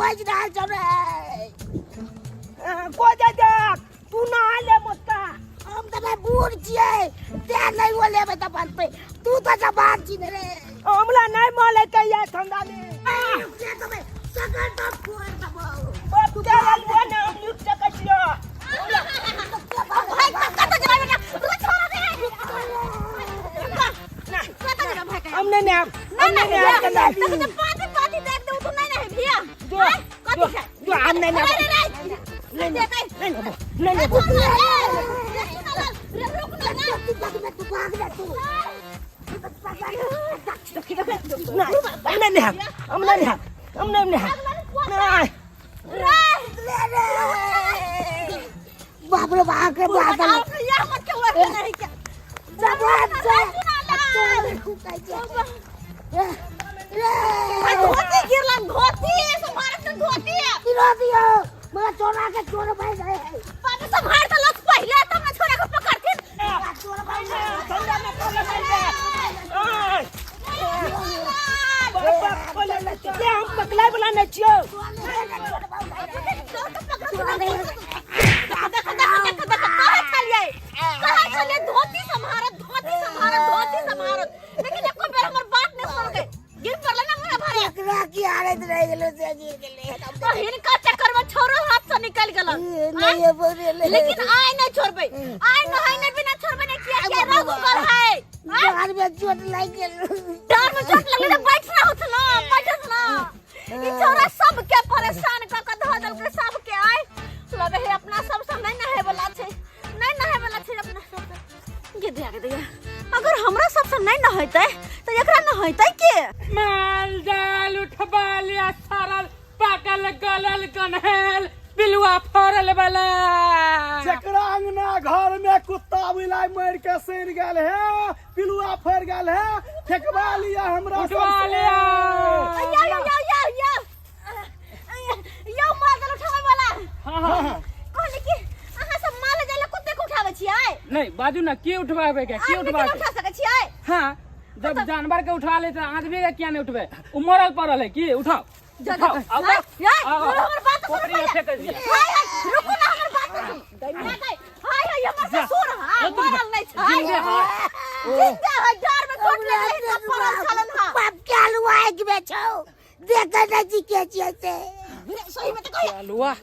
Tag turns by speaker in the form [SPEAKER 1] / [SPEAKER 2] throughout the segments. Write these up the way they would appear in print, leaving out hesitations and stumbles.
[SPEAKER 1] खोज रहल छौ रे।
[SPEAKER 2] को जा जा तू नहा ले मोटका।
[SPEAKER 1] हम तऽ भाई बूढ़ छियै, तें नहि ओ लेबै तऽ बनतै। तू तऽ जवान छी ने रे।
[SPEAKER 2] हमरा नहि मल हेतै ये ठंडा में।
[SPEAKER 1] रुक जा तऽ भाई, सगर तऽ फोड़ देबौ।
[SPEAKER 2] बाप के आलुआ ने हम लूट सकै छियो।
[SPEAKER 3] भाई कत जेबै बेटा तू छोड़ा दे। कत जेबै भाई?
[SPEAKER 2] हम नहीं नहाब, हम
[SPEAKER 3] नहीं
[SPEAKER 2] नहीं नहाब ठंडा।
[SPEAKER 3] नहीं, तो पाती पाती देख दे तू नहीं नहीं भैया।
[SPEAKER 2] जो
[SPEAKER 3] कथी छै?
[SPEAKER 2] जो हम नहीं नहाब।
[SPEAKER 3] रे रे
[SPEAKER 2] नहीं
[SPEAKER 3] रे।
[SPEAKER 2] नहीं नहाब, नहीं नहाब।
[SPEAKER 1] तू
[SPEAKER 2] नहीं, हम नहीं नहाब, हम नहीं नहाब, हम नहीं नहाब। नहीं।
[SPEAKER 1] बाप रे बाप रे बाप रे। जवान छै।
[SPEAKER 3] धोती गिरलन, धोती सम्हारत, धोती
[SPEAKER 1] गिरा दियो मगर चोरा के चोर भाई गए।
[SPEAKER 3] बाबू सम्हार तो लग पहले तब ना छोरा को पकड़थिन।
[SPEAKER 1] चोर भाई।
[SPEAKER 2] ठंडा में कोले नहीं दे। ओए, बाप बाप कोले नहीं दे। हम पकड़ाय वाला नहीं छियो।
[SPEAKER 3] देख देख देख देख, कहाँ छलियै, कहाँ छलियै? धोती सम्हारत, धोती सम्हारत, धोती सम्हारत, लेकिन एको बेर हमर बात नहि सुनलकै। गिर पड़लै ना मुँह भरे।
[SPEAKER 1] एकरा की हालत रह गेलो से गिर गेलै।
[SPEAKER 3] तो हिनका चक्कर में छोरो हाथ से निकल गेलन।
[SPEAKER 1] नहीं बोले।
[SPEAKER 3] लेकिन आय नहीं छोड़बै, आय नहाय नहीं बिना छोड़बै नहीं। किया किया रघु कर है?
[SPEAKER 1] डार में चोट लागि गेल।
[SPEAKER 3] डार में चोट लगलै तऽ बैठ ना होत ना, बैठत ना। ई छोरा सबके परेशान क के धऽ देलकै सबके। आय लगे है अपना सब से नहीं नहाय वाला छै, नहीं नहाय वाला छै अपना सब से। गे दिया, गे दिया, अगर हमरा सब से नहीं नहेतै तऽ एकरा नहेतै के?
[SPEAKER 4] माल जाल उठबा लिया, सड़ल पाकल गलल गन्हेल पिलुआ फरल वाला।
[SPEAKER 5] जकरा अंगना घर में कुत्ता बिलाई मर के सड़ गेल है, पिलुआ फर गेल है, फेंकवा लिया हमरा
[SPEAKER 4] उठवा
[SPEAKER 5] सबसे।
[SPEAKER 4] लिया।
[SPEAKER 3] यो यो यो यो यो यो, माल जाल उठाबै वाला।
[SPEAKER 4] हाँ हाँ।
[SPEAKER 3] कहली कि अहाँ सब माल जाल कुत्ते के उठाबै छियै?
[SPEAKER 4] नहीं, बाजू ना, की उठवाबे के, की
[SPEAKER 3] आदमी के
[SPEAKER 4] उठवा
[SPEAKER 3] नहि
[SPEAKER 4] के
[SPEAKER 3] उठा सकै छियै?
[SPEAKER 4] हाँ, जब जानवर के उठा ले तो आदमी के क्या नहीं उठबे? उ मरल पड़ल है की? उठाओ।
[SPEAKER 3] जा,
[SPEAKER 4] उठाओ।
[SPEAKER 3] जा।
[SPEAKER 4] आओ।
[SPEAKER 3] हाय, हाय,
[SPEAKER 4] आओ, आओ।
[SPEAKER 3] हमर बात तो सुन
[SPEAKER 4] पोखरी में
[SPEAKER 3] पहिले।
[SPEAKER 4] फेंक दिया।
[SPEAKER 3] हाय, हाय, रुकू ना, हमर बात तो सुन। दैनिया गई। हाय, हाय, हमर
[SPEAKER 4] जा।
[SPEAKER 3] ससुर, हाँ,
[SPEAKER 4] ओ, तुम
[SPEAKER 3] मरल नहीं छै।
[SPEAKER 4] जिंदे है।
[SPEAKER 3] जिंदे है, डार में चोट लगलै है, तब पड़ल छलन हाँ।
[SPEAKER 1] बाप के आलू आगि में छौ, देखे नहीं छी के छियै से।
[SPEAKER 3] सही में तऽ कहिया।
[SPEAKER 4] आलुआ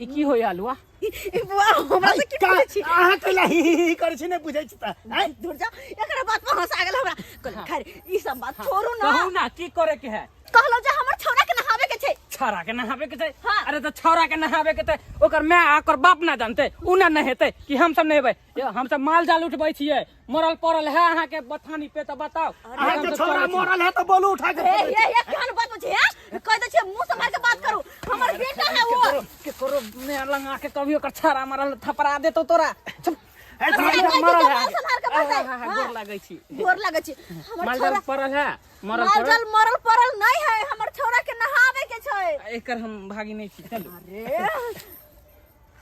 [SPEAKER 4] ई की होय आलुआ?
[SPEAKER 3] ई बुआ हमरा से की पूछै छी?
[SPEAKER 5] अहाँ कैला ही ही ही करै छी, नहि बुझै छी तऽ आँय?
[SPEAKER 3] दूर जा, एकरा बात पर हंसा गेल हमरा। कहली, खैर ई सब बात छोड़ू ना।
[SPEAKER 4] कहू ना, की करे के है?
[SPEAKER 3] कहलो जे हमर छौड़ा के नहावे के छै।
[SPEAKER 4] छौड़ा के नहावे के छै?
[SPEAKER 3] हाँ।
[SPEAKER 4] अरे तऽ छौड़ा के नहावे के छै, ओकर my आ ओकर बाप ना जानते? उ ना नहेते कि हम सब नहेबै? ये हम सब माल जाल उठबै छियै, मरल पड़ल है अहाँ के बथानी पे तऽ बताओ।
[SPEAKER 5] अहाँ
[SPEAKER 4] हम
[SPEAKER 5] के
[SPEAKER 4] सब
[SPEAKER 5] छौड़ा
[SPEAKER 4] चलै छी।
[SPEAKER 5] मरल है तऽ बोलू, उठा के
[SPEAKER 3] ए ए ए, केहन बात छै हैं? कह दै छियै मुंह संभाल के बात करू, हमर बेटा है वो।
[SPEAKER 4] के करो मैं लंगा के कभी ओकर छौड़ा मरल थपड़ा देतो तोरा। चुप।
[SPEAKER 5] ए,
[SPEAKER 3] अरे,
[SPEAKER 4] मरल
[SPEAKER 3] कहै
[SPEAKER 4] मरल
[SPEAKER 3] छियै,
[SPEAKER 4] है।
[SPEAKER 3] माल संभाल के बात है।
[SPEAKER 4] हाँ, हाँ,
[SPEAKER 3] हाँ।
[SPEAKER 4] गोर लागै छी।
[SPEAKER 3] गोर लागै छी। हमर
[SPEAKER 4] माल जाल
[SPEAKER 3] छौड़ा
[SPEAKER 4] पड़ल है, मरल
[SPEAKER 3] माल
[SPEAKER 4] पड़ल।
[SPEAKER 3] जाल मरल पड़ल नहीं है, हमर छौड़ा के नहावे के छै।
[SPEAKER 4] एकर हम भागी नहीं छी, चलू।
[SPEAKER 3] अरे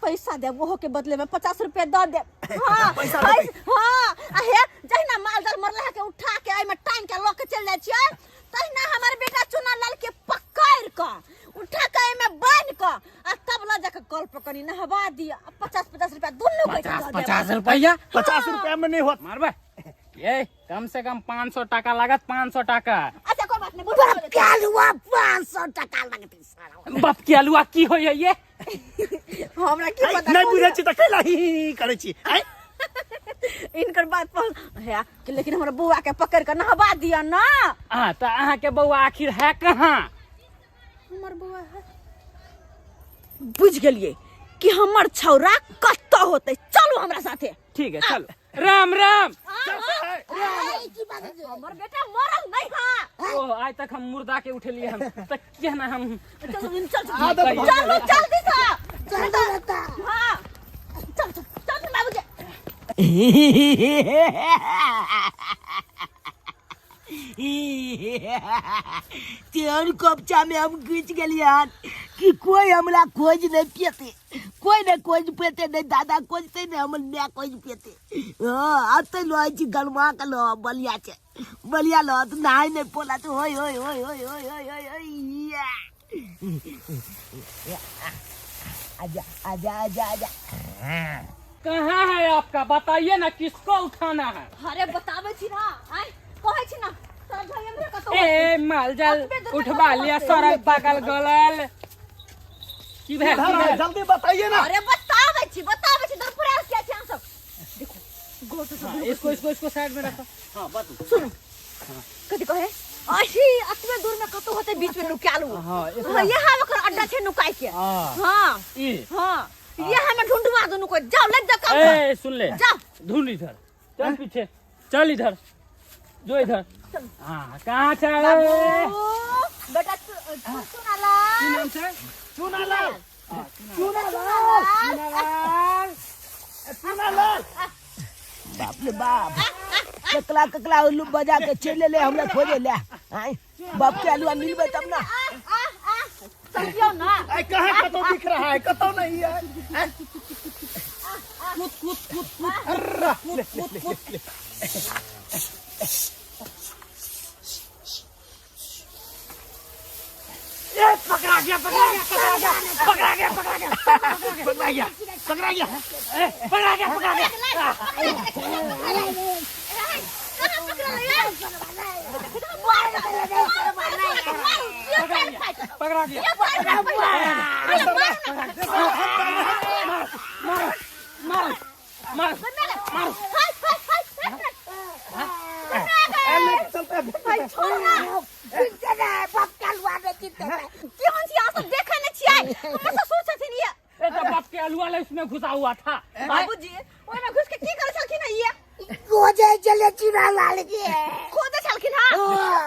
[SPEAKER 3] पैसा देब ओहो के बदले में, 50 रुपया दऽ देब। हाँ।
[SPEAKER 5] पैसा देबै?
[SPEAKER 3] हाँ, आ हे जहिना माल जाल मरल है के उठा के एहिमे टांग के लऽ के चलि जाइ छियै, तहिना हमर बेटा चुना लाल के पकड़ कऽ उठा के एहिमे बान्हि कऽ आ तब लऽ जाके कल पर कनी नहवा दिअ आ 50 50 रुपया दुनू के
[SPEAKER 4] 50
[SPEAKER 3] दऽ देब।
[SPEAKER 4] 50 रुपया?
[SPEAKER 5] 50 रुपया में नहीं होत।
[SPEAKER 4] मारबै ये, कम से कम 500 टाका लागत, 500 टाका।
[SPEAKER 3] अच्छा कोई बात नहीं, बुझ
[SPEAKER 1] बाप के आलुआ 500 टका लगतै साला।
[SPEAKER 4] बाप के आलुआ की होय ये?
[SPEAKER 3] हमरा की
[SPEAKER 5] आँय,
[SPEAKER 3] पता।
[SPEAKER 5] नहि बुझै छी तऽ कैला ही ही ही करै छी आँय?
[SPEAKER 3] इनकर बात पर है कि, लेकिन हमर बौआ के पकड़ के नहवा दिअ ना।
[SPEAKER 4] हाँ तऽ अहाँ के बौआ आखिर है कहाँ?
[SPEAKER 3] हमर बौआ है, बुझ गेलिए कि हमर छौरा कतऽ होतै। चलू हमरा साथे।
[SPEAKER 4] ठीक है, चलो, राम राम।
[SPEAKER 3] हमर बेटा मरल नहीं है।
[SPEAKER 4] ओ आइ तक हम मुर्दा के उठेलिए हम तऽ किया ना हम
[SPEAKER 3] चल चल चल।
[SPEAKER 5] आदत भऽ
[SPEAKER 3] चलू जल्दी से।
[SPEAKER 1] जल्दी बता।
[SPEAKER 3] हाँ चल चल चल बाबूजी।
[SPEAKER 1] तेहन कब्जा में हम घुस गेलियै हन कि कोई हमरा खोज नहीं पेते, कोई नहीं खोज पेते, नहीं दादा खोजते, नहीं हमर my खोज पेते। हाँ, अते लहै छी गरमा के लह बलिया छै, बलिया लह तऽ नहाय नहि पोला छै। होय होय होय होय होय होय होय होय या। आजा आजा आजा आजा।
[SPEAKER 4] कहाँ है आपका, बताइए ना, किसको उठाना है?
[SPEAKER 3] अरे बताबै छी ना, आय कहै छी ना, सर भाई हमरे कतौ।
[SPEAKER 4] ए माल जाल
[SPEAKER 3] अतबे दूर में
[SPEAKER 4] उठबा
[SPEAKER 3] कतौ
[SPEAKER 4] लिया
[SPEAKER 3] होतै।
[SPEAKER 4] सड़क बगल गलल की भेल, की
[SPEAKER 5] इधर है,
[SPEAKER 4] भेल?
[SPEAKER 5] जल्दी बताइए ना।
[SPEAKER 3] अरे बताबै छी, बताबै छी, दरपुरा किया छी अहाँ सब? देखो गौर से सब।
[SPEAKER 4] इसको इसको इसको साइड में रखो। हाँ, बतू।
[SPEAKER 3] सुनू, कथी कहे, अही अतबे दूर में कतौ होतै बीच में नुकायल उ।
[SPEAKER 4] हाँ,
[SPEAKER 3] हाँ, यहाँ ओकर अड्डा छै नुकाय के।
[SPEAKER 4] हाँ।
[SPEAKER 3] हाँ।
[SPEAKER 4] ई।
[SPEAKER 3] हाँ, ये हमें ढूंढवा दुनू को, जाओ लग जाओ काम पर।
[SPEAKER 4] ए सुन ले।
[SPEAKER 3] जाओ।
[SPEAKER 4] ढूंढ, इधर चल, पीछे चल, इधर जो इधर। हाँ, कहाँ चल?
[SPEAKER 3] बाबू बेटा, चुनालाल।
[SPEAKER 4] की नाम छै?
[SPEAKER 5] चूनालाल, चूनालाल।
[SPEAKER 4] चुनालाल।
[SPEAKER 5] चूनालाल।
[SPEAKER 1] बाप रे बाप, ककला ककला उल्लू बजा के चलि एलै हमरा खोजे ले। आँय, बाप के आलुआ मिलबै तब ना।
[SPEAKER 3] आ आ आ, समझियौ ना।
[SPEAKER 5] आई कहाँ कतौ दिख रहा है, कतौ नहीं है। हैं?
[SPEAKER 4] कूद कूद कूद कूद।
[SPEAKER 5] अर्रा,
[SPEAKER 4] कूद कूद कूद। ए पकड़ा गया, पकड़ा गया, पकड़ा गया, पकड़ा गया, पकड़ा गया।
[SPEAKER 5] पकड़ा गया, पकड़ा गया।
[SPEAKER 4] ए पकड़ा गया, पकड़ा गया।
[SPEAKER 3] कहाँ पकड़ल यार? मार मार मार, ये पैर फाट।
[SPEAKER 4] पकड़ा गया।
[SPEAKER 3] ये पैर फाट। अरे मार ना।
[SPEAKER 4] मार मार मार।
[SPEAKER 3] मार, हाय हाय हाय।
[SPEAKER 5] ए, लेके चलते हैं।
[SPEAKER 3] भाई छोड़ ना। केहन छी अहाँ सब, देखै नहि छियै? हमर ससुर छथिन ये।
[SPEAKER 4] ए तो बाप के आलू वाला इसमें घुसा हुआ था।
[SPEAKER 3] बाबूजी, ओहिमे घुस के की करै छलखिन ये?
[SPEAKER 1] खोजे चले चुनालाल के।
[SPEAKER 3] खोजै छलखिन। हाँ,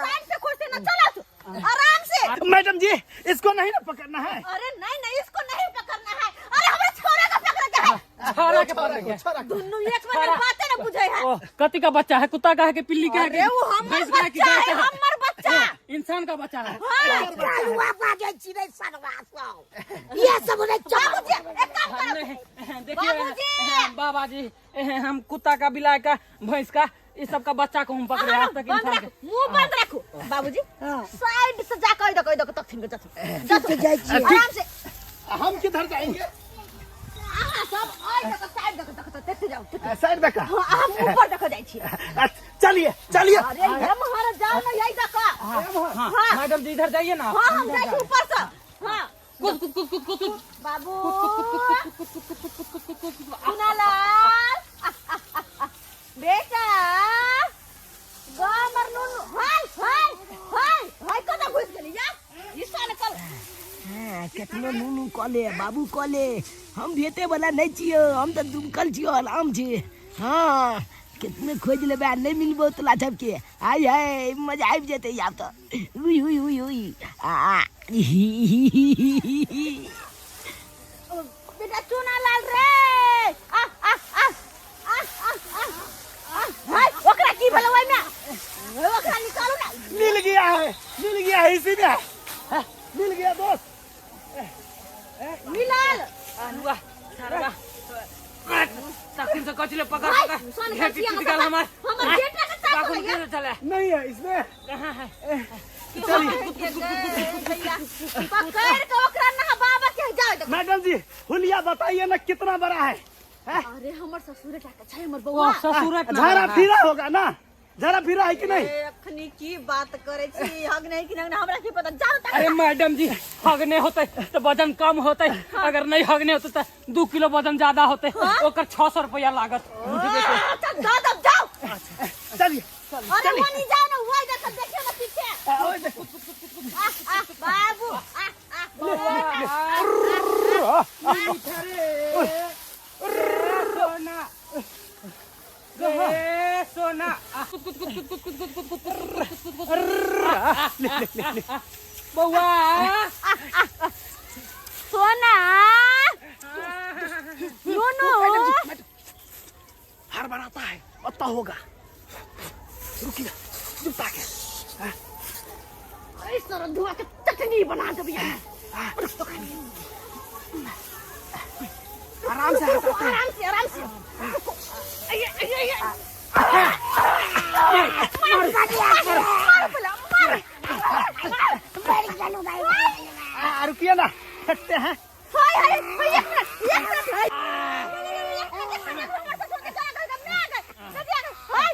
[SPEAKER 3] साइड से खोजते ना, चलो आराम से।
[SPEAKER 5] मैडम जी, इसको नहीं ना पकड़ना है?
[SPEAKER 3] अरे नहीं नहीं, इसको नहीं पकड़ना है। अरे हमरा छोरा का पकड़ के है।
[SPEAKER 4] छोरा के पकड़ के।
[SPEAKER 5] छोरा के।
[SPEAKER 3] दुनू एक बार में बाते ना बुझे है।
[SPEAKER 4] ओ कथी का बच्चा है, कुत्ता का है कि पिल्ली का है कि
[SPEAKER 3] अरे वो हमर
[SPEAKER 4] भैंस का है कि
[SPEAKER 3] बच्चा
[SPEAKER 4] गाय
[SPEAKER 3] है।
[SPEAKER 4] का है?
[SPEAKER 3] हमर बच्चा।
[SPEAKER 4] इंसान का बच्चा है।
[SPEAKER 3] हाँ।
[SPEAKER 1] आलुआ बाजै छी रे सरवा सब, ये सब ने।
[SPEAKER 3] बाबूजी, एक काम करो।
[SPEAKER 4] नहीं, देखिए।
[SPEAKER 3] बाबूजी!
[SPEAKER 4] बाबा जी, हम कुत्ता का, बिलाई का, भैंस का, इस सब का बच्चा को हम पकड़े आज तक
[SPEAKER 3] बंद
[SPEAKER 4] इंसान
[SPEAKER 3] राखू,
[SPEAKER 4] के।
[SPEAKER 3] मुंह बंद राखू। बाबूजी, साइड से जा कह दो, कह दो तखिन के जथुन जथुन।
[SPEAKER 1] जाइ छियै।
[SPEAKER 3] आराम से।
[SPEAKER 5] हम किधर जाएंगे?
[SPEAKER 3] अहाँ सब ओइ दक साइड दक दक देखते जाउ।
[SPEAKER 5] साइड देखा।
[SPEAKER 3] हाँ, हम ऊपर दक जाइ छी।
[SPEAKER 5] चलिए चलिए।
[SPEAKER 3] अरे हे महाराज, जाओ ना यही दक।
[SPEAKER 4] हाँ।
[SPEAKER 3] हाँ।
[SPEAKER 4] मैडम जी, इधर जाइए ना।
[SPEAKER 3] हाँ, हम जाइ छी ऊपर से। हाँ।
[SPEAKER 4] कूद कूद कूद कूद कूद कूद।
[SPEAKER 3] बाबू सुनालाल बेटा, गामर नुनु, हाय हाय हाय हाय, कतऽ घुसि गेली या ईसा निकल।
[SPEAKER 1] हाँ, केतनो नुनू कऽ ले, बाबू कऽ ले, हम भेटे वाला नहि छियौ। हम तऽ दुमकल छियौ, आराम छी। हाँ, केतनो खोजि लेबै आ नहि मिलबौ तोरा सबके। आय हाय, मजा आबि जेतै आब तऽ। उई उई उई उई आ ही ही ही ही ही ही।
[SPEAKER 3] बेटा चुनालाल रे, आ आ आ आ आ आ आ, हाय, ओकरा की भेलै ओहिमे? ओकरा निकालू ना।
[SPEAKER 5] मिल गया है, मिल गया है, इसी में है। हाँ, मिल गया दोस्त।
[SPEAKER 3] मिलल।
[SPEAKER 4] अनुआ सरवा तखन से कचले पकड़
[SPEAKER 3] हाय,
[SPEAKER 4] पकड़
[SPEAKER 3] सन
[SPEAKER 4] घेटी
[SPEAKER 3] कचिया
[SPEAKER 4] टूट गेल हमर।
[SPEAKER 3] हमर बेटा के साथ
[SPEAKER 4] बाबू
[SPEAKER 3] हो गया।
[SPEAKER 4] के चले।
[SPEAKER 5] नहीं है इसमें।
[SPEAKER 4] कहाँ है?
[SPEAKER 3] पकड़ के ओकरा ना बाबा के जाओ देखो।
[SPEAKER 5] मैडम जी, हुलिया बताइए ना, कितना बड़ा है, हैं?
[SPEAKER 3] अरे हमर ससुर टा के छै हमर
[SPEAKER 4] ओ
[SPEAKER 3] बौआ।
[SPEAKER 4] ससुर
[SPEAKER 5] झाड़ा फिरा होगा ना? झाड़ा फिरा है कि नहीं?
[SPEAKER 3] ए, अखनी की बात करे छी, हग नहीं कि नहीं हमरा की पता, जाओ तक।
[SPEAKER 4] अरे मैडम जी, हगने होते तो वजन कम होते, अगर नहीं हगने होते तो 2 किलो वजन ज्यादा होते। ओकर 600 रुपया लागत।
[SPEAKER 3] अच्छा, जाओ तब जाओ।
[SPEAKER 5] चलिए।
[SPEAKER 3] अरे वनी जाओ ना, वही देखो, देखियो ना पीछे।
[SPEAKER 5] ओए देखो।
[SPEAKER 3] आ आ बाबू, आ आ।
[SPEAKER 4] सोना ए सोना, आ, कुद कुद कुद कुद कुद कुद कुद कुद कुद कुद कुद कुद। बौआ।
[SPEAKER 3] सोना, नुनू।
[SPEAKER 5] हर बनाता है, पत्ता होगा, रुकिए, जुटा के।
[SPEAKER 3] अरे सरधुआ के चटनी बना देबै।
[SPEAKER 5] आराम से हटाते हैं।
[SPEAKER 3] आराम से, आराम से। अये अये अये, मार मार, बोला मार।
[SPEAKER 5] आ, रुकिए। रुकिए ना, फेंकते हैं।
[SPEAKER 3] हाय हाय हाय, एक मिनट, एक मिनट, हाय। एक मिनट, एक मिनट, हमर ससुर के गला गल गल गल गल, हाय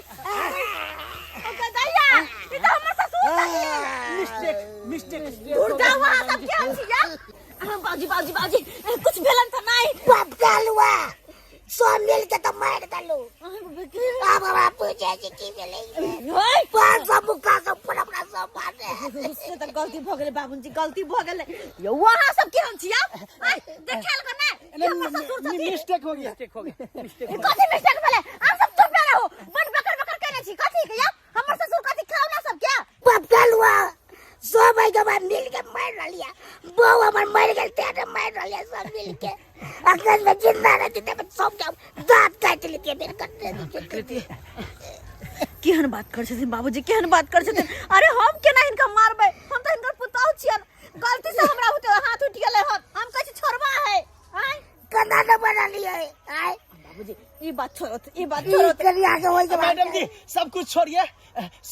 [SPEAKER 3] ओके दैया, ई त हमर ससुर छथिन।
[SPEAKER 5] Mistake mistake.
[SPEAKER 3] दूर जाओ वहां सब के हम छिया। बाबूजी बाबूजी बाबूजी, कुछ भेलन त नहीं?
[SPEAKER 1] बाप डालुआ सब मिल के तो मार डालू। अब हमरा पूछे छी की भेलै?
[SPEAKER 3] हाय।
[SPEAKER 1] 500 मुक्का सब पूरा पूरा सब मारे।
[SPEAKER 3] से त गलती भ गेलै बाबूजी, गलती भ गेलै। यौ वहां सब के हम छिया, देखेल को ना कि हमर ससुर छथिन।
[SPEAKER 5] मिस्टेक हो गया।
[SPEAKER 4] मिस्टेक हो गया, मिस्टेक।
[SPEAKER 3] ई कथी मिस्टेक भेलै? हम सब चुप ना रहू, बड़ बकर बकर केने छी कथी के? यौ हमर ससुर कथी खाओ ना सब क्या?
[SPEAKER 1] बाप डालुआ सब आई के बाद मिल के मार रहलिया, बहू हमर मर गेल तेरे मार रहलिया सब मिल के। अगर में जिंदा रहती तब सब के दांत काट लेती, मेरे कटने दी।
[SPEAKER 3] केहन बात कर छथिन बाबूजी, केहन बात कर छथिन। अरे हम केना हिनका मारबै? हम त हिनकर पुतहु छियन। गलती से हमरा उठे हाथ उठि गेलै हन, हम कहै छी छोड़बा है आय।
[SPEAKER 1] कना न बना लिए आय।
[SPEAKER 3] बाबूजी ई बात छोड़ो, ई बात
[SPEAKER 1] ई
[SPEAKER 3] छोड़ो।
[SPEAKER 1] करिया के होई के बात।
[SPEAKER 5] मैडम जी सब कुछ छोड़िए,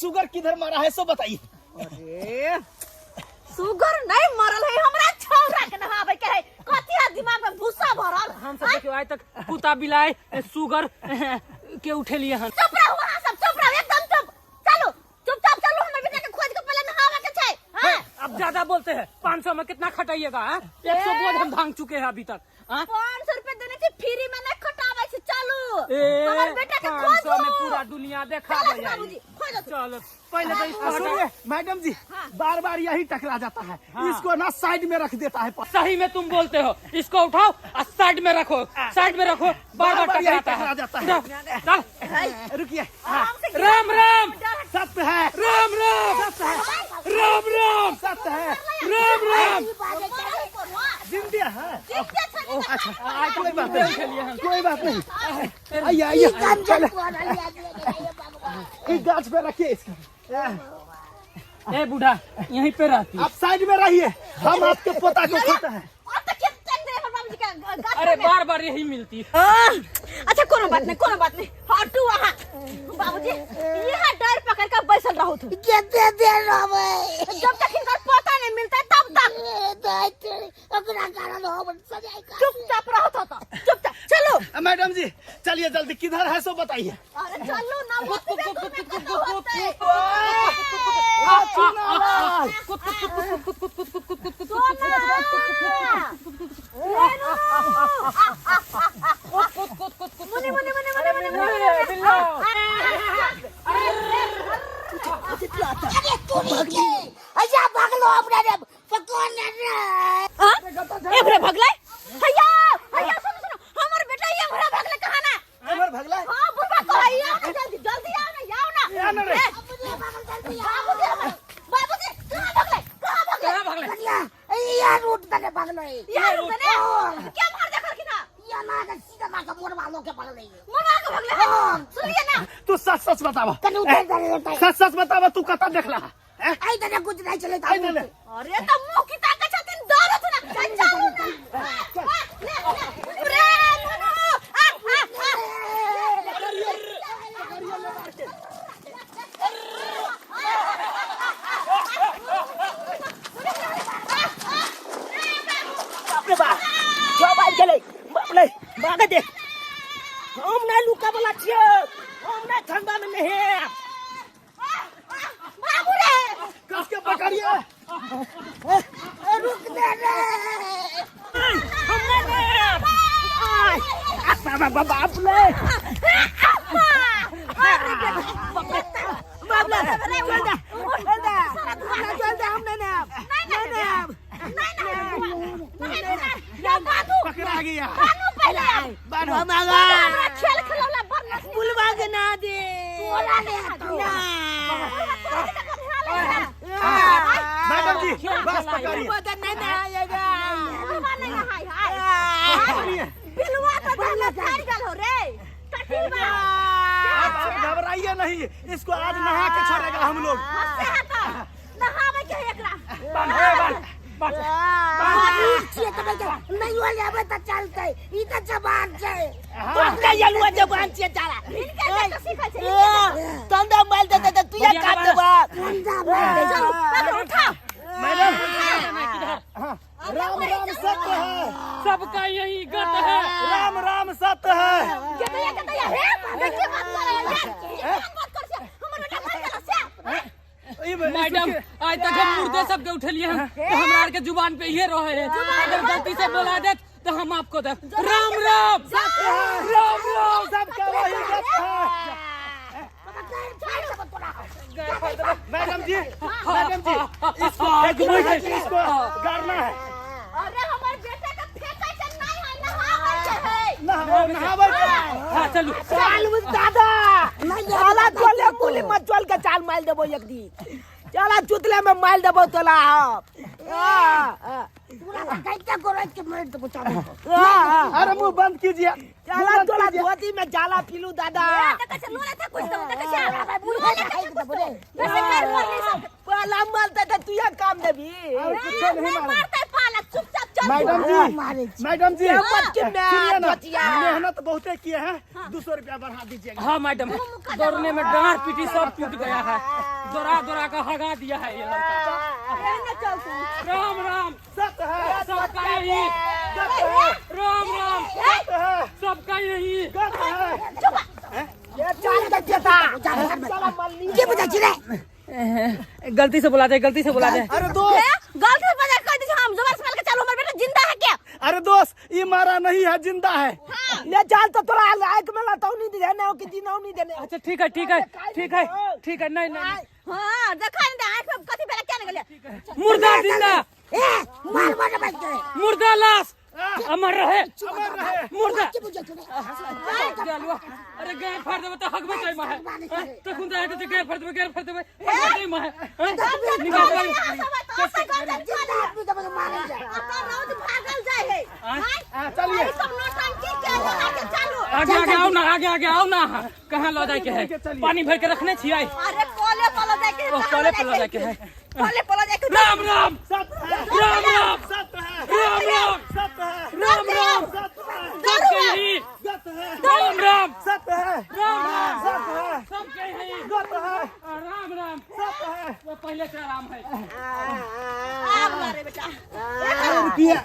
[SPEAKER 5] शुगर किधर मारा है सो बताइए।
[SPEAKER 3] अरे सुगर नहीं मरल है, हमरा छौरा के नहाबै के है। कथी है दिमाग में भूसा भरल?
[SPEAKER 4] हम सब देखियो आइ तक कुत्ता बिलाय सुगर के उठेलिए हन।
[SPEAKER 3] चुप रहू अहाँ सब, चुप रहू एकदम चुप। चलू चुपचाप चलू, हमर बेटा के खोज के पहले नहावे के छै। हाँ?
[SPEAKER 4] अब ज्यादा बोलते हैं, 500 में कितना खटाइएगा? हाँ? 100 बोझ हम भांग चुके हैं अभी तक। हाँ?
[SPEAKER 3] 500 रुपए देने छै, फ्री में नहीं खटाबै छै। चलू
[SPEAKER 4] ए,
[SPEAKER 3] हमर बेटा के
[SPEAKER 4] 500 में
[SPEAKER 3] खोजू।
[SPEAKER 4] पूरा दुनिया देखा।
[SPEAKER 3] चलो बाबूजी खोजो।
[SPEAKER 4] चलो पहले तो इसको हटा।
[SPEAKER 5] सुनिए मैडम जी, बार बार यही टकरा जाता है।
[SPEAKER 4] हाँ।
[SPEAKER 5] इसको ना साइड में रख देता है।
[SPEAKER 4] सही में तुम बोलते हो, इसको उठाओ और साइड में रखो, साइड में रखो, बार बार
[SPEAKER 5] बार-बार यही
[SPEAKER 4] टकराता
[SPEAKER 5] टकरा
[SPEAKER 4] है।
[SPEAKER 5] जाता है।
[SPEAKER 4] उठाओ, चल।
[SPEAKER 5] रुकिए।
[SPEAKER 3] आराम से।
[SPEAKER 4] राम राम।
[SPEAKER 5] सत्य है।
[SPEAKER 4] राम राम।
[SPEAKER 5] सत्य है।
[SPEAKER 4] राम राम।
[SPEAKER 5] सत्य है।
[SPEAKER 4] राम राम।
[SPEAKER 5] जिंदा है।
[SPEAKER 4] अच्छा
[SPEAKER 5] कोई बात नहीं, कोई बात नहीं, आइए आइए।
[SPEAKER 1] चल
[SPEAKER 5] इस गाछ पे रखिए इसको।
[SPEAKER 4] ए बूढ़ा यहीं पे रहती।
[SPEAKER 5] आप साइड में रहिए, हम आपके पोता को खोते हैं।
[SPEAKER 3] अब तो खेत चल दे हमर बाबूजी के गाछ
[SPEAKER 4] अरे
[SPEAKER 3] में।
[SPEAKER 4] बार बार यही मिलती।
[SPEAKER 3] अच्छा कोनो बात नहीं, कोनो बात नहीं, हटू वहाँ बाबूजी, यहाँ डर पकड़ कर बैसल रहो तू।
[SPEAKER 1] केते देर रहबै?
[SPEAKER 3] जब तक हिनकर पता नहीं मिलता तब तक।
[SPEAKER 1] ओकरा कारण हम सजाय का।
[SPEAKER 3] चुपचाप रहो तो चुपचाप चलो।
[SPEAKER 5] मैडम जी चलिए जल्दी, किधर है सो बताइए।
[SPEAKER 3] अरे चलो ना, वो में कतौ होतै। सोना रेणु मुनि मुनि मुनि मुनि मुनि मुनि।
[SPEAKER 1] अरे तू के अच्छा भागलो हमरा रे पकड़ रे।
[SPEAKER 3] हाँ? एभरे भगलै? हैया हैया, सुनो सुनो, हमर बेटा एभरे भगलै कहाँ ना?
[SPEAKER 5] एमहर भगला।
[SPEAKER 3] हाँ बुढ़बा कहै, आओ ना जल्दी जल्दी, आओ ना, आओ ना।
[SPEAKER 5] आ ना रे।
[SPEAKER 3] ए, बाबूजी हमर बाबूजी कहाँ भगलै, कहाँ भगलै?
[SPEAKER 4] कहाँ भगलै?
[SPEAKER 1] कनिया यार उठ तने भागलो।
[SPEAKER 3] यार तने क्या मार देखल कि ना?
[SPEAKER 1] या ना के सीधा ना के मोरवा लोग के भागलो।
[SPEAKER 3] मोरा के भगलै है? सुनिए ना।
[SPEAKER 5] तू सच सच बतावा।
[SPEAKER 1] कनी उतर दे उतर।
[SPEAKER 5] सच सच बतावा, तू कता देखला है?
[SPEAKER 1] आई तने कुछ नहीं चले।
[SPEAKER 5] आई तने।
[SPEAKER 3] अरे त मुंह की ताकत छथिन डर छ ना, चल चलू ना। आ, ले ले रे नुनु, आ आ आ।
[SPEAKER 2] बाप रे बाप, सब आबि गेलै। बाप रे भागे दे, हम नहि लुका वाला छियै, हम नहि ठंडा में नहेब।
[SPEAKER 3] बाबू रे।
[SPEAKER 5] कस के पकड़िए।
[SPEAKER 1] रुक दे रे।
[SPEAKER 2] हम नहि नहेब। आय, आ, बाप बाप बाप रे बाप रे, चल दे चल दे चल दे, हम नहि नहेब, नहि नहेब।
[SPEAKER 5] पकड़ा गया। बांधो।
[SPEAKER 3] खेल खेलौला बड़ नसली।
[SPEAKER 2] बुलवा के ना दे।
[SPEAKER 3] तोरा ले
[SPEAKER 2] ना।
[SPEAKER 5] मैडम जी बस पकड़िए।
[SPEAKER 2] पता नहीं नहाएगा।
[SPEAKER 5] पकड़िए।
[SPEAKER 3] बिलुआ तो दाना फाड़ गेल हो रे टटीबा।
[SPEAKER 5] आप आप घबराइए नहीं, इसको आज नहा के छोड़ेगा हम लोग।
[SPEAKER 3] हंसे है तो नहावे के है एकरा।
[SPEAKER 4] बांध ए, बांध बांध।
[SPEAKER 1] छियै तऽ नहीं हो जाबे तऽ चलतै, ई तऽ जवान छै।
[SPEAKER 2] तोरा यलुआ जवान छियै तारा।
[SPEAKER 3] हिनके देखऽ सीखै छै।
[SPEAKER 2] तंदा मार देते तऽ तू काट देबा।
[SPEAKER 1] ठंडा भए
[SPEAKER 3] चलू पकड़ू उठाओ।
[SPEAKER 5] मैडम
[SPEAKER 4] किधर?
[SPEAKER 5] हाँ, राम
[SPEAKER 4] मैडम आज तक हम मुर्दे सबके उठेलिए हन तो हमरा आर के जुबान पे ये रहे है। अगर गलती से बोला देत तो हम आपको दे। राम राम राम राम।
[SPEAKER 5] सबका वही गप है। मैडम जी, मैडम जी, इसको फेंकना है, इसको गाड़ना है।
[SPEAKER 3] अरे हमर बेटा के फेंकै के नहीं है, नहाबै के है।
[SPEAKER 5] नहाबै के है।
[SPEAKER 4] हाँ चलू
[SPEAKER 1] चाल उस दादा साला चले कुली मत चल के चाल मार देबो एक दिन। चला चुतले में मार देबो तोला हम।
[SPEAKER 5] अरे मुंह बंद कीजिए।
[SPEAKER 1] चला तोला धोती में जाला पीलू दादा।
[SPEAKER 3] देखै छै लोले था कुछ तो देखै छै लोले था कुछ तो वैसे कर पर सब।
[SPEAKER 1] पहला मारते तो तू ये काम देबी।
[SPEAKER 5] और कुछ नहीं
[SPEAKER 3] नहीं
[SPEAKER 5] मारे।
[SPEAKER 3] मारते पाला, चुपचाप चल।
[SPEAKER 5] मैडम जी, मैडम जी,
[SPEAKER 1] मत के मैं
[SPEAKER 5] सुनिए ना,
[SPEAKER 1] धोतिया।
[SPEAKER 5] मेहनत बहुते किए हैं, 200 रुपया बढ़ा दीजिएगा।
[SPEAKER 4] हाँ मैडम, दौड़ने में डांट पीटी सब टूट गया है, दौड़ा दौड़ा कर हगा दिया है ये लड़का।
[SPEAKER 3] एहने चल तू।
[SPEAKER 4] राम राम
[SPEAKER 5] सत्य है,
[SPEAKER 4] सबका यही।
[SPEAKER 5] सत्य है,
[SPEAKER 4] राम राम
[SPEAKER 5] सत्य है,
[SPEAKER 4] सबका यही।
[SPEAKER 5] सत्य है।
[SPEAKER 1] ये चाल के चेता चला मल्ली के बुझा छिरे।
[SPEAKER 4] गलती से बोला दे, गलती से बोला दे।
[SPEAKER 5] अरे दोस्त,
[SPEAKER 3] गलती से बजा कर दी, हम जोर से के चलो, हमर बेटा जिंदा है क्या?
[SPEAKER 5] अरे दोस्त, ये मारा नहीं है, जिंदा है।
[SPEAKER 1] ले चाल तो तोरा आंख में लताऊ नहीं दे ना कि दिनाऊ नहीं देने।
[SPEAKER 4] अच्छा ठीक है, ठीक है, ठीक है, ठीक है। नहीं नहीं
[SPEAKER 3] हां देखा नहीं, आंख में कथि बेला क्या निकले?
[SPEAKER 4] मुर्दा जिंदा,
[SPEAKER 1] ए मार मार बैठ गए।
[SPEAKER 4] मुर्दा लाश अमर रहे,
[SPEAKER 5] अमर रहे।
[SPEAKER 4] मुर्दा। अरे गैर फाड़ देबे त हगबे चाहि माहे। तो कुन जाए त गैर फाड़ देबे, गैर फाड़ देबे, हगबे चाहि माहे। निकाल
[SPEAKER 5] चलिए
[SPEAKER 4] आगे आगे आओ ना, आगे आगे आओ ना। कहाँ ल जाए के है? पानी भर के रखने छियै।
[SPEAKER 3] अरे कोले पलो जाए के है,
[SPEAKER 4] कोले पलो जाए के है,
[SPEAKER 3] कोले पलो जाए के।
[SPEAKER 4] राम राम
[SPEAKER 5] सत्य है,
[SPEAKER 4] राम राम
[SPEAKER 5] सत्य है,
[SPEAKER 4] राम राम
[SPEAKER 5] सत्य है,
[SPEAKER 4] राम राम
[SPEAKER 5] सत्य है,
[SPEAKER 4] सबके यही।
[SPEAKER 5] सत्य है,
[SPEAKER 4] राम राम
[SPEAKER 5] सत्य है,
[SPEAKER 4] राम राम
[SPEAKER 5] सत्य है,
[SPEAKER 4] सबके यही।
[SPEAKER 5] सत्य है,
[SPEAKER 4] राम राम
[SPEAKER 5] सत्य है।
[SPEAKER 4] वो पहले से राम है।
[SPEAKER 3] आब रे बेटा,
[SPEAKER 5] रुकिए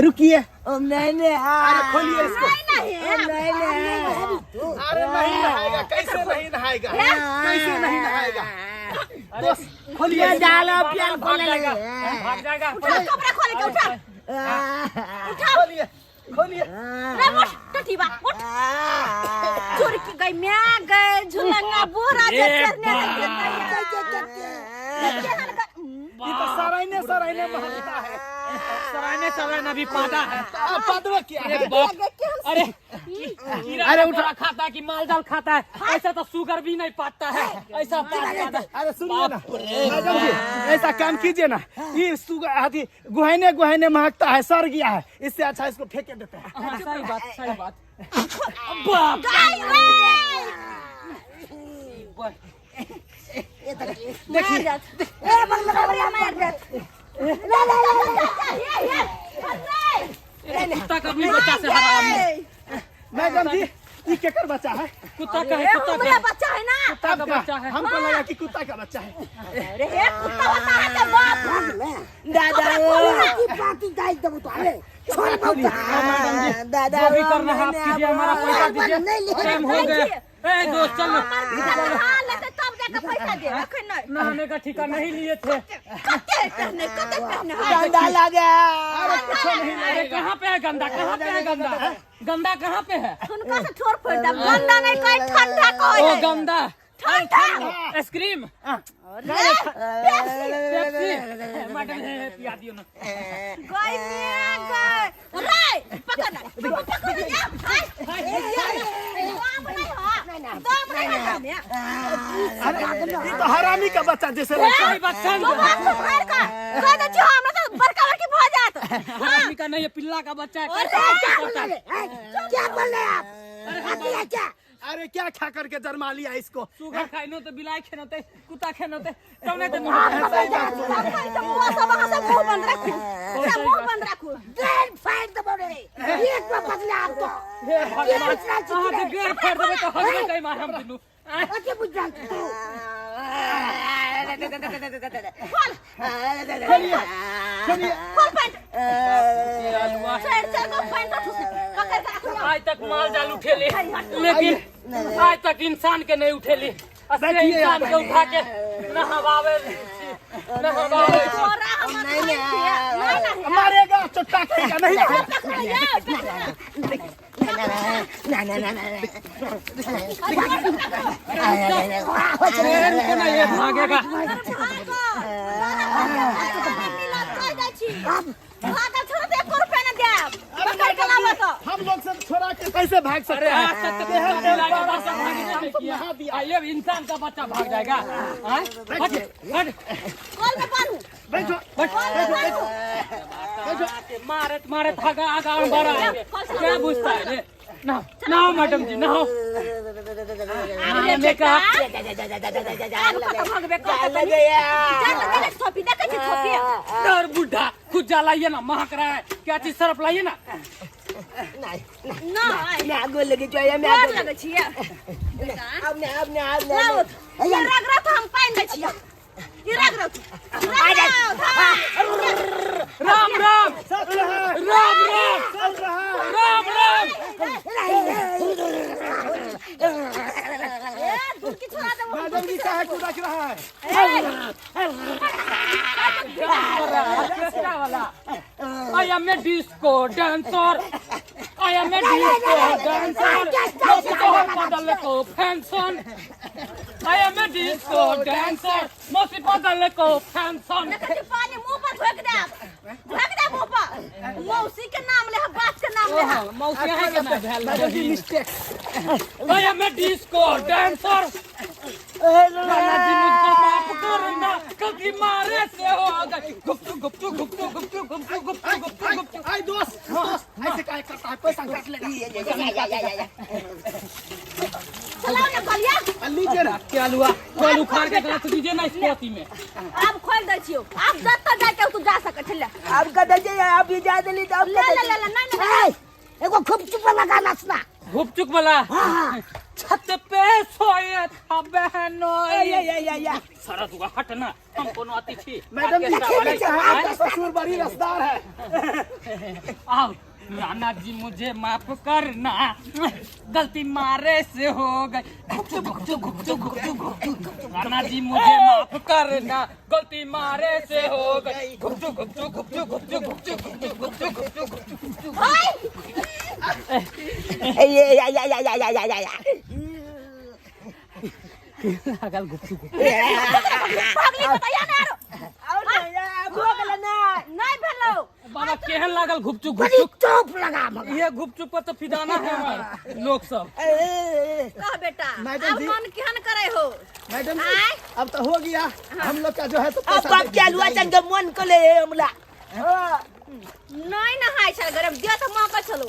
[SPEAKER 5] रुकिए,
[SPEAKER 1] नहीं नहीं,
[SPEAKER 5] अरे खोलिए इसको।
[SPEAKER 3] नहीं नहीं
[SPEAKER 1] नहीं नहीं,
[SPEAKER 5] अरे नहीं नहाएगा, कैसे नहीं नहाएगा, कैसे नहीं नहाएगा दोस्त, खोलिए
[SPEAKER 1] जाला प्याल
[SPEAKER 4] भाग जाएगा, भाग जाएगा।
[SPEAKER 3] उठा कपड़ा खोल के उठा, उठा
[SPEAKER 5] खोलिए खोलिए।
[SPEAKER 3] रे उठ टटीबा उठ, चोर की गई म्या गए झुलंगा बोरा जे चरने
[SPEAKER 5] ये तो सरायने सरायने महकता है,
[SPEAKER 4] सरायने सरायने भी पादा है।
[SPEAKER 5] अब पादवा क्या है?
[SPEAKER 4] बाप, अरे अरे उठा खाता है कि माल जाल खाता है, ऐसा तो शुगर भी नहीं पाता है, ऐसा पाता है।
[SPEAKER 5] अरे सुनिए ना मैडम जी, ऐसा काम कीजिए ना, ये सुगर आदि गुहाने गुहाने महकता है, सर गया है, इससे अच्छा इसको फेंक देते हैं।
[SPEAKER 4] हाँ, सही बात, सही बात। बाप
[SPEAKER 3] देखिए
[SPEAKER 4] कुत्ता का भी बच्चा से हराम है।
[SPEAKER 5] मैडम जी, ये केकर बच्चा है?
[SPEAKER 4] कुत्ता का है, कुत्ता का
[SPEAKER 3] बच्चा है ना,
[SPEAKER 4] कुत्ता का बच्चा है।
[SPEAKER 5] हमको लगा कि कुत्ता का बच्चा है।
[SPEAKER 3] अरे कुत्ता बच्चा है तो बाप
[SPEAKER 1] दादा दादा
[SPEAKER 4] जो भी करना है आप कीजिए, हमारा पैसा दीजिए, टाइम हो गया। ए दोस्त चलो,
[SPEAKER 3] तब जाकर पैसा दे।
[SPEAKER 4] नहाने का ठिका नहीं लिए थे।
[SPEAKER 1] गंदा लगे।
[SPEAKER 4] अरे कहाँ पे है गंदा, कहाँ पे है गंदा, गंदा कहाँ पे है?
[SPEAKER 3] हुनका से ठोर फोड़ दे, गंदा नहीं कोई ठंडा कोई
[SPEAKER 4] ओ गंदा
[SPEAKER 3] ठंडा
[SPEAKER 4] आइसक्रीम पेप्सी मैडम पिया दियो ना।
[SPEAKER 3] गई में गई रे पकड़ ना, पकड़ ना, दम नहीं है।
[SPEAKER 5] अरे ये तो हरामी का बच्चा जैसे लगता है।
[SPEAKER 4] बच्चा
[SPEAKER 3] तो बाप को मार का कह दे छी हमरा तो बड़का बड़की भ जात।
[SPEAKER 4] हरामी का नहीं है, पिल्ला का बच्चा है।
[SPEAKER 1] क्या बोल रहे हैं आप? क्या
[SPEAKER 5] अरे क्या खा करके जन्मा लिया इसको?
[SPEAKER 4] सुगर खाइनो तो बिलाई खेनो ते कुत्ता खेनो ते तब नहीं तो
[SPEAKER 3] सब सब मुंह बंद रखू, सब मुंह बंद रखू।
[SPEAKER 1] गेर फाड़ देबो रे, एक में बदला आप तो।
[SPEAKER 4] हे भगवान, अहाँ के गेर फाड़ देबै तऽ हगबै कहीं मार हम दुनू।
[SPEAKER 1] अके बुझ जाल तू।
[SPEAKER 5] खोलिए खोलिए,
[SPEAKER 3] खोल पैंट, चार चार को पैंट ठुस पकड़ के रखू।
[SPEAKER 4] आज तक माल जाल उठेली, लेकिन आज तक इंसान के नहीं उठेली। असली इंसान के उठा के नहवावे छी।
[SPEAKER 3] तोरा हम
[SPEAKER 1] नहीं, नहीं।
[SPEAKER 3] नहीं नहीं
[SPEAKER 5] मारेगा चट्टा खाएगा नहीं
[SPEAKER 1] ना ना ना ना
[SPEAKER 4] अरे रुको ना ये भागेगा
[SPEAKER 5] हम लोग से छोड़ा के कैसे भाग
[SPEAKER 4] अरे
[SPEAKER 5] सकते
[SPEAKER 4] आज
[SPEAKER 5] हैं
[SPEAKER 4] तक तो कुत्ता बिलाई के बच्चा भाग नहीं किया। आ, ये इंसान का बच्चा भाग जाएगा हाँ? हट हट
[SPEAKER 5] बैठो
[SPEAKER 4] मारत मारत आगा आगा और बढ़ा है। क्या पूछता है रे ना ना मैडम जी ना हो डर बुढ़ा खुद जा लाइए ना महक रहा है क्या चीज सरफ लाइए ना
[SPEAKER 1] मैं गोल लगे जो है मैं अब ना अब ना अब ना
[SPEAKER 4] राम राम
[SPEAKER 5] सच रहा
[SPEAKER 4] राम राम
[SPEAKER 5] सच रहा
[SPEAKER 4] राम राम
[SPEAKER 5] मैडम जी काहे को रख रहा है
[SPEAKER 4] ऑर्केस्ट्रा वाला I am a disco dancer I am a disco dancer बदल को fashion I am a disco dancer मौसी बदल को फैशन
[SPEAKER 3] पानी मुंह पर झोंक दे झोंक दे मुंह पर मौसी के नाम ले बाप के नाम ले
[SPEAKER 4] मौसी है के ना भेल
[SPEAKER 5] madam ji mistake
[SPEAKER 4] I am a disco dancer Lala ji मुझको माफ करना कभी मारे से हो गई गुप्तु गुप्तु गुप्तु गुप्तु गुप्तु गुप्तु गुप्तु गुप्तु
[SPEAKER 5] आई दोस्त दोस्त ऐसे काहे करता है पैसा काट लेगा
[SPEAKER 3] चलाओ ना कलिया
[SPEAKER 5] आ, लीजिए ना
[SPEAKER 4] क्या लुआ कल उखाड़ के रख दीजिए ना इस पोती में
[SPEAKER 3] आब खोल दै छियो आब जतऽ जाके तू जा सकै छले
[SPEAKER 1] अब कदा जे अब जा देली तो अब
[SPEAKER 3] ले ले ले ले नहीं नहीं
[SPEAKER 1] एगो खूब चुप लगा नाचना
[SPEAKER 4] गुपचुप वाला
[SPEAKER 1] हाँ
[SPEAKER 4] छत पे सोए था बहनोई
[SPEAKER 1] या या या या
[SPEAKER 4] सारा दुआ हट ना हम कोनो अति छी
[SPEAKER 5] मैडम जी
[SPEAKER 4] ऑर्केस्ट्रा वाले।
[SPEAKER 5] आपका ससुर बड़ी रसदार है
[SPEAKER 4] आओ राणा जी मुझे माफ करना गलती मारे से हो गई गुपचुप गुपचुप गुपचुप गुपचुप गुपचुप राणा जी मुझे माफ करना गलती मारे से हो गई गुपचुप गुपचुप गुपचुप गुपचुप गुपचुप गुपचुप गुपचुप गुपचुप गुपचुप
[SPEAKER 1] या या या या या या या या
[SPEAKER 4] लागल गुपचुप
[SPEAKER 3] पगली बताइया ना आरो
[SPEAKER 1] और ना अब हो गेल ना
[SPEAKER 3] नहीं भेलो
[SPEAKER 4] बाबा केहन लागल गुपचुप
[SPEAKER 1] बड़ी
[SPEAKER 4] गुपचुप
[SPEAKER 1] चोप लगा मगर
[SPEAKER 4] ये गुपचुप पर तो फिदाना है हमार लोग सब
[SPEAKER 3] कह बेटा
[SPEAKER 5] मैडम
[SPEAKER 3] अब
[SPEAKER 5] जी।
[SPEAKER 3] मन केहन करे हो
[SPEAKER 5] मैडम जी
[SPEAKER 3] आय।
[SPEAKER 5] अब तो हो गया हम लोग का जो है तो
[SPEAKER 1] अब
[SPEAKER 5] पैसा
[SPEAKER 1] बाप
[SPEAKER 5] दे
[SPEAKER 1] के अलुआ
[SPEAKER 5] दीजिए।
[SPEAKER 1] चंग मन को ले हमला हां
[SPEAKER 3] नहीं नहाय छल गरम दिया तो मौका चलो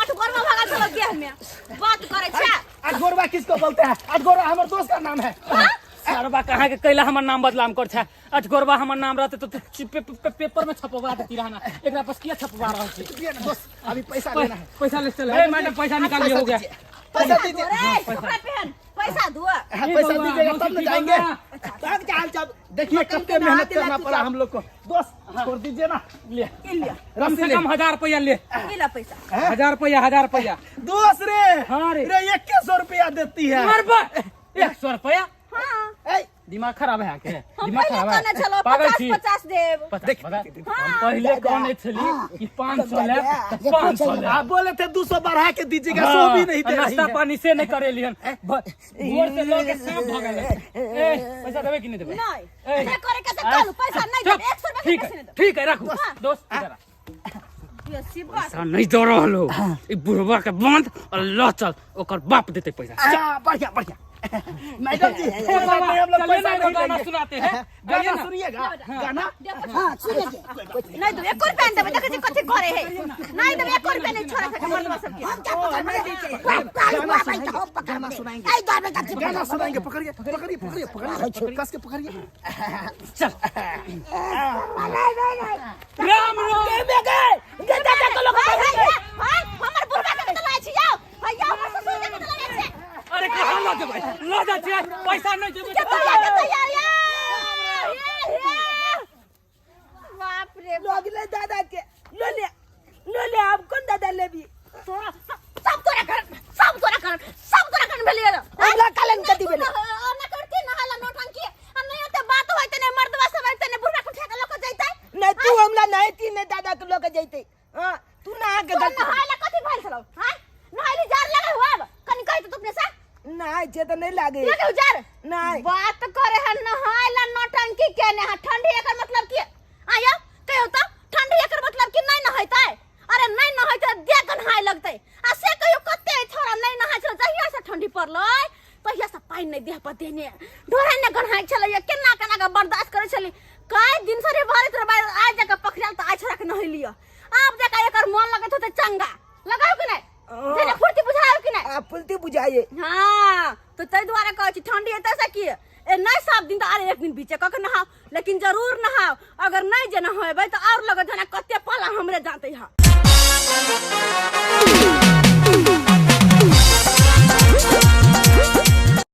[SPEAKER 3] आठ गोरवा भागल चलो देह में बात करे छे
[SPEAKER 5] अठगोरवा किसको बोलते हैं अठगोरवा हमारे दोस्त का नाम है
[SPEAKER 4] सरबा कहाँ के कैला हमर नाम बदनाम कर छे अठगोरबा हमर नाम रहते तो तू पे, पे, पेपर में छपवा देती रहना एकरा पास किया छपवा रहल छी
[SPEAKER 5] दिए ना दोस्त अभी पैसा लेना है
[SPEAKER 4] पैसा ले चल ए मैडम पैसा निकाल लिए हो गया
[SPEAKER 5] पैसा दीजिए
[SPEAKER 3] रे कपड़ा पहन पैसा दुआ
[SPEAKER 5] हाँ, पैसा
[SPEAKER 4] बउआ,
[SPEAKER 5] दीजिएगा
[SPEAKER 4] मौसी
[SPEAKER 5] तब ना
[SPEAKER 4] ठीक
[SPEAKER 5] जाएंगे
[SPEAKER 4] बा?
[SPEAKER 1] तब चाल चल
[SPEAKER 5] देखिए कितने मेहनत करना पड़ा हम लोग को दोस्त छोड़ दीजिए ना
[SPEAKER 4] ले कम
[SPEAKER 5] रस्सी
[SPEAKER 4] से
[SPEAKER 5] ले
[SPEAKER 4] कम 1000 रुपया ले
[SPEAKER 3] मिला पैसा
[SPEAKER 4] 1000 रुपया 1000 रुपया
[SPEAKER 5] दोस्त रे
[SPEAKER 4] हाँ रे।
[SPEAKER 5] रे 2100 रुपया देती है
[SPEAKER 4] मरबा 100 रुपया
[SPEAKER 3] हां
[SPEAKER 5] ए,
[SPEAKER 4] दिमाग खराब है के
[SPEAKER 3] हम
[SPEAKER 4] दिमाग
[SPEAKER 3] पहले
[SPEAKER 4] खराब है
[SPEAKER 3] कहने छलो
[SPEAKER 4] पागल
[SPEAKER 3] 50
[SPEAKER 4] छी
[SPEAKER 3] 50 देब
[SPEAKER 4] देख हम पहले कहने छली कि 500 ले 500 ले
[SPEAKER 5] आप बोले थे 200 बढ़ा के दीजिएगा सो भी नहीं दे रही
[SPEAKER 4] नाश्ता
[SPEAKER 5] है।
[SPEAKER 4] पानी से नहीं करेलियन भोर से लऽ के सांप भऽ गेलै ए पैसा देबै कि नहीं देबै
[SPEAKER 3] नहीं
[SPEAKER 4] ए,
[SPEAKER 3] जे करे के से करू पैसा नहीं देब 100 रुपया के
[SPEAKER 4] ठीक
[SPEAKER 3] पैसा
[SPEAKER 4] है
[SPEAKER 3] नहीं देब
[SPEAKER 4] ठीक है राखू दोस्त इधर आ।
[SPEAKER 3] ये सिबा
[SPEAKER 4] पैसा नहीं दऽ रहल हो ई बुढ़वा के बांध और लऽ चल ओकर बाप देते पैसा
[SPEAKER 5] हाँ, बढ़िया बढ़िया मैडम जी
[SPEAKER 4] ए
[SPEAKER 5] कोई बात
[SPEAKER 4] बाबा,
[SPEAKER 5] नहीं, हम लोग
[SPEAKER 4] चलिए
[SPEAKER 5] पैसा
[SPEAKER 4] ना एगो
[SPEAKER 5] नहीं
[SPEAKER 4] गाना
[SPEAKER 5] देंगे।
[SPEAKER 4] सुनाते हैं गाइए
[SPEAKER 5] गाना
[SPEAKER 4] ना
[SPEAKER 5] सुनिएगा गाना
[SPEAKER 1] हां सुने के
[SPEAKER 3] नहीं देब 1 रुपया नहीं देब देखै छी कथि करे है नहीं देब 1 रुपया नहीं छोड़ा सके मर्दवा सबके
[SPEAKER 1] हम क्या पकड़ में बाप का अलुआ भाई तो हम पकड़
[SPEAKER 5] गाना
[SPEAKER 1] में
[SPEAKER 5] सुनाएंगे।
[SPEAKER 1] आई दाबे का
[SPEAKER 5] गाना सुनाएंगे पकड़िए पकड़िए पकड़िए पकड़िए कस के पकड़िए
[SPEAKER 4] चल
[SPEAKER 1] नहीं नहीं नहीं
[SPEAKER 4] राम राम
[SPEAKER 1] में गए गे दादा को लोग
[SPEAKER 3] हाय हाय हाय हमर बुढ़वा के कतऽ लाय छी यौ हाय यौ हमर ससुर के कतऽ लाय छी
[SPEAKER 4] अरे कहाँ लऽ जेबै लऽ जाइ छियै पैसा नहि देबै
[SPEAKER 3] कतऽ लाय कतऽ या या बाप रे बाप
[SPEAKER 1] लोग ले दादा के लो ले लो ले अब कौन दादा लेबी
[SPEAKER 3] तोरा सब तोरा कारण सब तोरा कारण सब तोरा कारण भेलियै रे
[SPEAKER 1] हमरा कालन कथी भेलै?
[SPEAKER 3] ना करती नहाला नौटंकी आ नहीं होते बात होइते नहीं मर्दवा सब आइते नहीं
[SPEAKER 1] के जैते। हाँ, तू नहा के
[SPEAKER 3] तोरा
[SPEAKER 1] गलती
[SPEAKER 3] नहाय ला कथी भेल छलौ? हां, नहाय ली जार लगे हुआ अब कनी कहि तो अपने से।
[SPEAKER 1] नहाय छै तऽ नहि लागे।
[SPEAKER 3] लगे हो जार?
[SPEAKER 1] नहि।
[SPEAKER 3] बात करे है नहाय ला नौटंकी केने है। ठंडी एकर मतलब की आया कहियो त? ठंडी एकर मतलब की नहीं नहाइतै? अरे नहीं नहाइतै देह गन्हाय लगतै। आ से कहियो कते छोरा नहीं नहाय छलै, जहिया से ठंडी पड़लै तहिया से पानि नहीं देह पर देने ढोरा ने गन्हाय छलै। केना केना के बर्दाश्त करै छली। कई दिन से रे भरैत रे बाहर आइ जाके पखड़ायल तऽ आइ छोरा के नहेलियो। आब जाके एकर मन लगैत होतै चंगा लगाउ कि नहीं? जेना फुर्ती बुझाउ कि नहीं?
[SPEAKER 1] आ फुर्ती बुझाइए।
[SPEAKER 3] हाँ, तो ताहि दुआरे कहै छी ठंडी हेतै से की ए नहीं सब दिन तऽ अरे एक दिन बीचे कऽ के नहाउ, लेकिन जरूर नहाउ। अगर नहीं जे नहेबै तऽ और लगत जेना कते पाला हमरे जाते है।